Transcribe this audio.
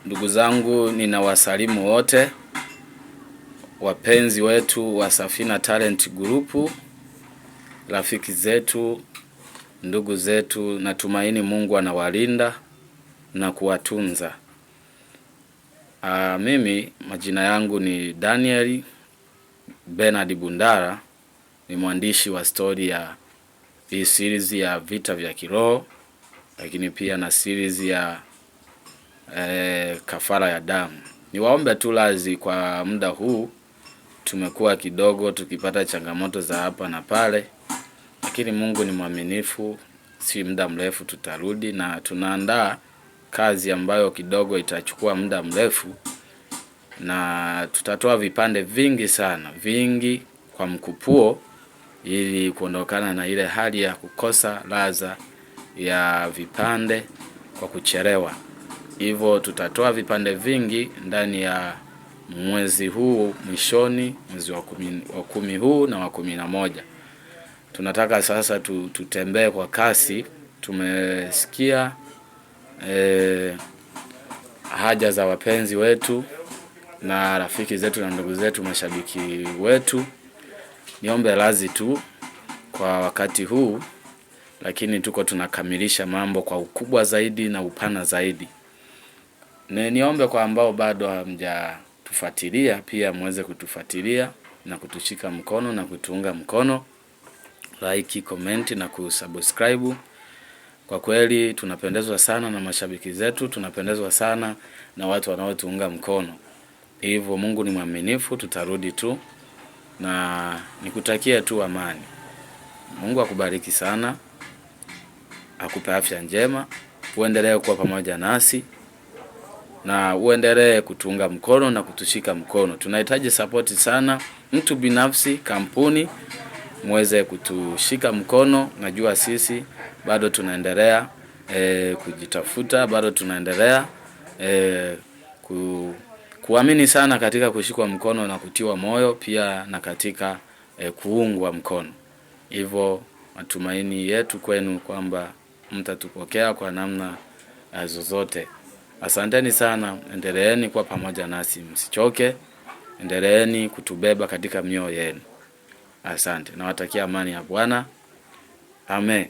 Ndugu zangu ninawasalimu wote wapenzi wetu wa Safina Talent Group, rafiki zetu, ndugu zetu, natumaini Mungu anawalinda na kuwatunza. Mimi majina yangu ni Daniel Bernard Bundara, ni mwandishi wa stori ya hii series ya vita vya kiroho, lakini pia na series ya kafara ya damu. Niwaombe tu radhi kwa muda huu, tumekuwa kidogo tukipata changamoto za hapa na pale, lakini Mungu ni mwaminifu, si muda mrefu tutarudi, na tunaandaa kazi ambayo kidogo itachukua muda mrefu, na tutatoa vipande vingi sana vingi kwa mkupuo, ili kuondokana na ile hali ya kukosa ladha ya vipande kwa kuchelewa. Hivyo tutatoa vipande vingi ndani ya mwezi huu mwishoni, mwezi wa 10 huu na wa 11. Tunataka sasa tutembee kwa kasi. Tumesikia haja za wapenzi wetu na rafiki zetu na ndugu zetu, mashabiki wetu. Niombe radhi tu kwa wakati huu, lakini tuko tunakamilisha mambo kwa ukubwa zaidi na upana zaidi. Niombe kwa ambao bado hamjatufuatilia pia muweze kutufuatilia na kutushika mkono na kutuunga mkono, like, comment na kusubscribe. Kwa kweli tunapendezwa sana na mashabiki zetu, tunapendezwa sana na watu wanaotuunga mkono. Hivyo Mungu ni mwaminifu, tutarudi tu na nikutakie tu amani. Mungu akubariki sana, akupe afya njema, uendelee kuwa pamoja nasi na uendelee kutuunga mkono na kutushika mkono. Tunahitaji sapoti sana, mtu binafsi, kampuni, muweze kutushika mkono. Najua sisi bado tunaendelea kujitafuta, bado tunaendelea kuamini sana katika kushikwa mkono na kutiwa moyo pia na katika kuungwa mkono. Hivyo matumaini yetu kwenu kwamba mtatupokea kwa namna zozote. Asanteni sana, endeleeni kuwa pamoja nasi, msichoke, endeleeni kutubeba katika mioyo yenu. Asante, nawatakia amani ya Bwana. Amen.